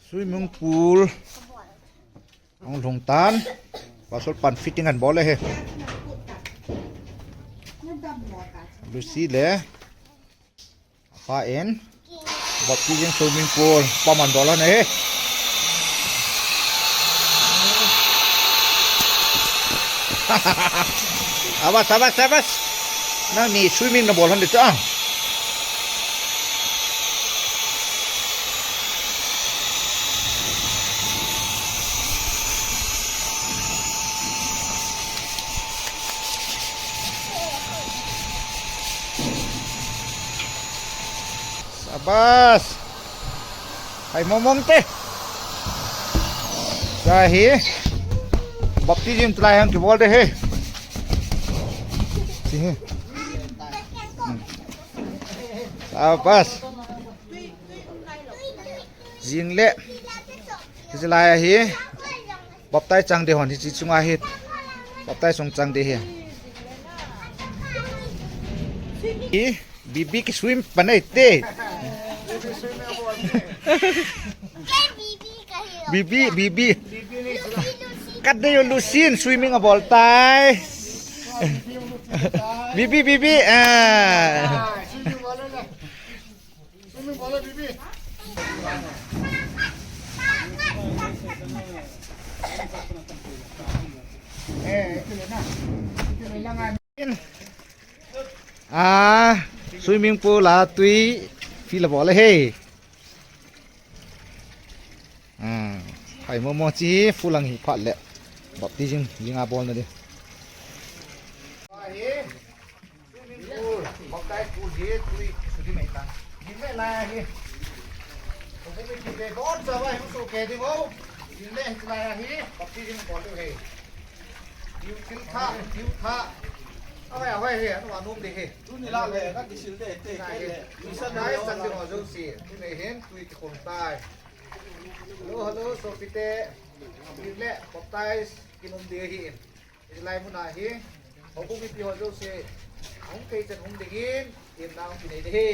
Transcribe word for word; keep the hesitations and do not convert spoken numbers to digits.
Swimming pool. Hung lhung tan. Pastor pan fitting an bol e he. Lucy le apa in baptism swimming pool paman bol an he. Sabas, sabas, sabas. Nangni swimming nabol hon de chu a. Sabas. Hai momong te. Sa hi. Baptism tulai hang kibol de he. Si he. Hmm. Sabas. Jing le. Hiche lai a hi. Baptize chang de hon hiche chunga hi. Baptize song chang de hi. Hi. Bibi ki swim panai te. Bibi, Bibi. Kat de yo Lusin swimming abol tai. Bibi, Bibi. Ah. Ah, swimming pool a tui fill abol e he. Ah, hai momo chi full ang hi phat le. Baptism jing a bol na di. Swimming pool, baptize pool hi tui sudi mai ta. Jing le lai hi. Ko ko ki be don sa vai hu so ke ding o. Jing le lai hi baptism bol de he. Diu thil tha, diu tha. Awai, awai he, anu anum de he. Tuni la le, ka kisil de, te ke le. Mission lai sang de ho jo si. Tuni hin tui ki khol tai. Hello, hello, sopite. Jing le baptize ki nom de hi. Hilai mun a hi, houbung mipi ho jouse, hung thei chan hung dingin, themna hung kinei ding ahi.